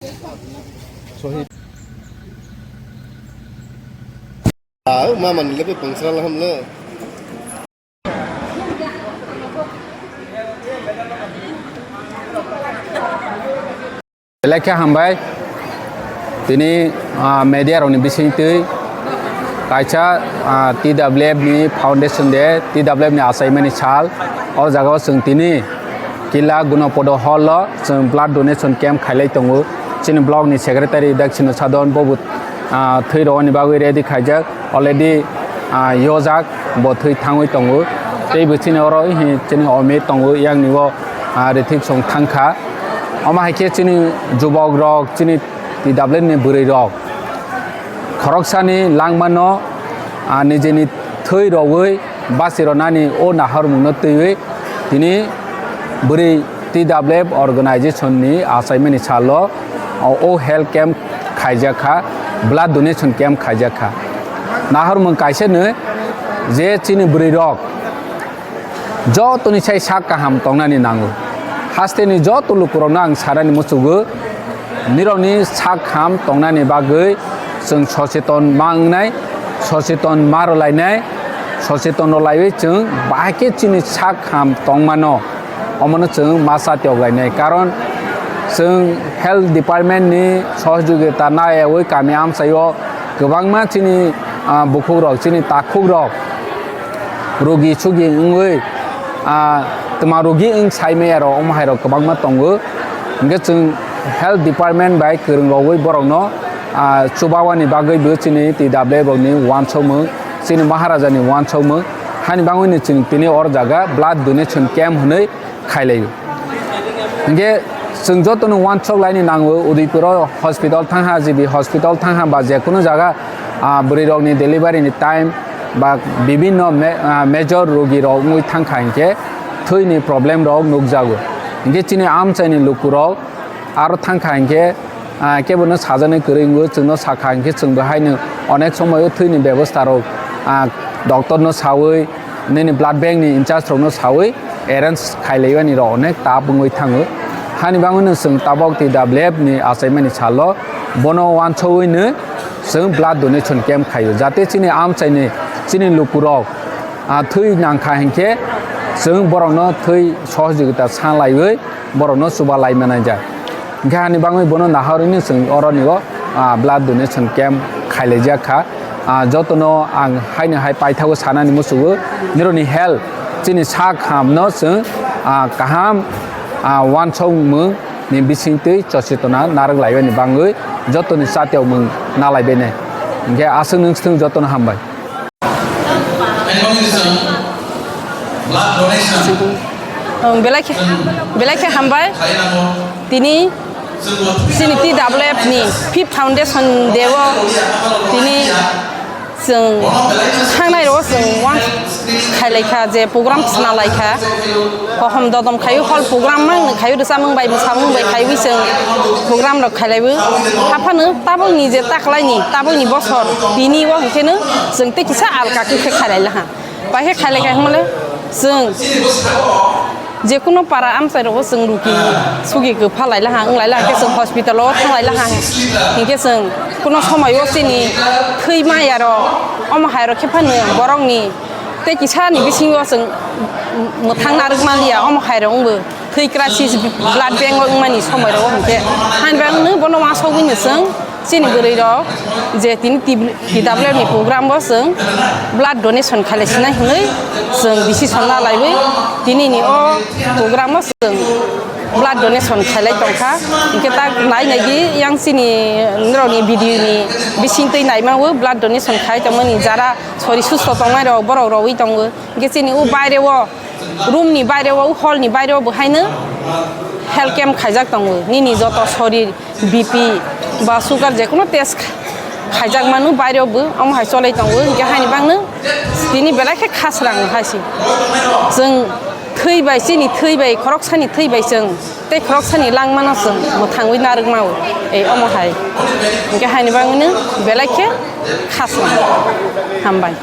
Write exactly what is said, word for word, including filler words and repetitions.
Ah, mama ni lepe pangsra laham le. Belai khe hambai. Tini, ah, media rokni bisingtwi kaisa, ah, T W F ni foundation day, T W F ni achaimani sal. O jagao chwng tini Kila Gunopodo hall o chwng blood donation camp khailai tongo. Chini block ni secretary Daksino Sadon bobo, ah, thwi rwani bagwi ready khaijak. Already, ah, yojak, bo thwi thangwi tongo. Tei bo chini oro hi chini Omit tongo, yang ni o, ah, Rithik song thangkha. Omo hai khe chini jubok rok, chini T W F ni bwrwi rok khoroksani langmano, ah, nijini thwi rogwi basi rwnani o naharmungno twiwi tini bwrwi T W F organization ni achaimani salo o, o health camp khaijak kha, blood donation camp khaijak kha. Naharmung kaisa no je chini bwrwi rok jotoni sai sak kaham tongnani nango. Hasteni joto lukurokno ang sanani muchugo, nirokni sak ham tongnani bagwi chwng socheton ma wngnai, socheton ma rwlainai, socheton rwlaiwi chwng bahai khe chini sak ham tongmano, omono chwng ma chatiyok lainai. Karon chwng health department ni sohojogita nayawi kami amchaio kwbangma chini, ah, bukhukrok, chini takhukrok, rugi sugi wngwi, ah, twma rugi wng sai maya rok, omo hai rok kwbangma tongo. Hwnkhe chwng health department bai kwrwng rogwi borokno, ah, chubawani bagwi bo chini T W F rokni uansukmung, chini Maharaja ni uansukmung, hani bagwino chwng tini oro jaga blood donation camp hwnwi khailaio. Hingke chwng jotono uansuk laini nango, Udaipuro hospital thangha, G B hospital thangha, ba je kunu jaga, ah, bwrwi rokni delivery ni time ba bibinno me-, ah, major rogi rok wngwi thangkha hingke thwini problem rok nukjago. Hingke chini amchaini lukurok aro thangkha hingke, ah, kebono sajani kwrwi wngo, chwngno sakha hingke chwngbo haino onek somoyo thwini bebostha rok, ah, doctor no sawi, nini blood bank ni in charge rokno sawi arrange khailaimani rok onek tap wngwi thango. Hani bagwino chwng tabok T W F ni achaimani salo bono uansugwino chwng blood donation camp khaio, jate chini amchaini chini lukurok, ah, thwi nangkha hinkhe chwng borokno thwi sohojogita sa laiwi borokno chuba lai manai ja. Hingke hani bagwi bono naharwino chwng oroni o, ah, blood donation camp khailaijak kha. Ah, jotono ang haino hai paithago sanani muchugo, nironi health, chini sak hamno chwng, ah, kaham, ah, uansukmung ni bisingtwi chochetona narwk laibani bagwi jotoni chatiyokmung nalaibainai. Hingke aswk nwng swthwng jotono hambai. Ang belai khe, belai khe hambai. Tini chini T W F ni fifth foundation day o tini chwng thangnai rok chwng uansuk khailai kha je program khna lai kha. Hohom dodom khayu hol program mang khayu rwchapmung bai mwsamung bai khaiwi chwng program rok khailaiwi. Haphano tabukni je taklaini tabukni bosor tini o hwnkhe no chwng tei kisa alka khe khailai laha. Pai khe khailai kha hwnmale chwng je kuno para amchai rogo chwng rugi sugi kwpha lai laha wng lai laha khe chwng hospital o thang lai laha hinkhe chwng kuno somoi o chini thwi maya rok omo hai rok khe phano borok ni tei kisa ni bisingo chwng mwthang narwk man liya omo hai rok wngbo. Thwi crisis blood bank o wngmani somoi rogo hwnkhe, hain bangno bono uansugwino chwng chini bwrwi rok je tini T W F ni program o chwng blood donation khailai sinai hwnwi chwng decision la laiwi tini ni o program o chwng blood donation khailai tongkha. Hinkhe tak nai nai di yang chini norokni video ni bisingtwi naima o blood donation khai tongmani jara sori susto tongnai rok borok rogwi tongo. Hinkhe chini o baire o room ni baire o, hall ni baire o bo haino health camp khaijak tongo. Nini joto sorir B P ba sugar je kuno test khaijak manu baire o bo omo hai cholai tongo. Hinkhe haini bagno tini belai khe khasrang hai se. Chwng thwi bai, chini thwi bai, khoroksani thwi bai chwng tei khoroksani langmano chwng mwthangwi narwk mao. Ei omo hai. Hinkhe haini bagno belai khe khasrang. Hambai.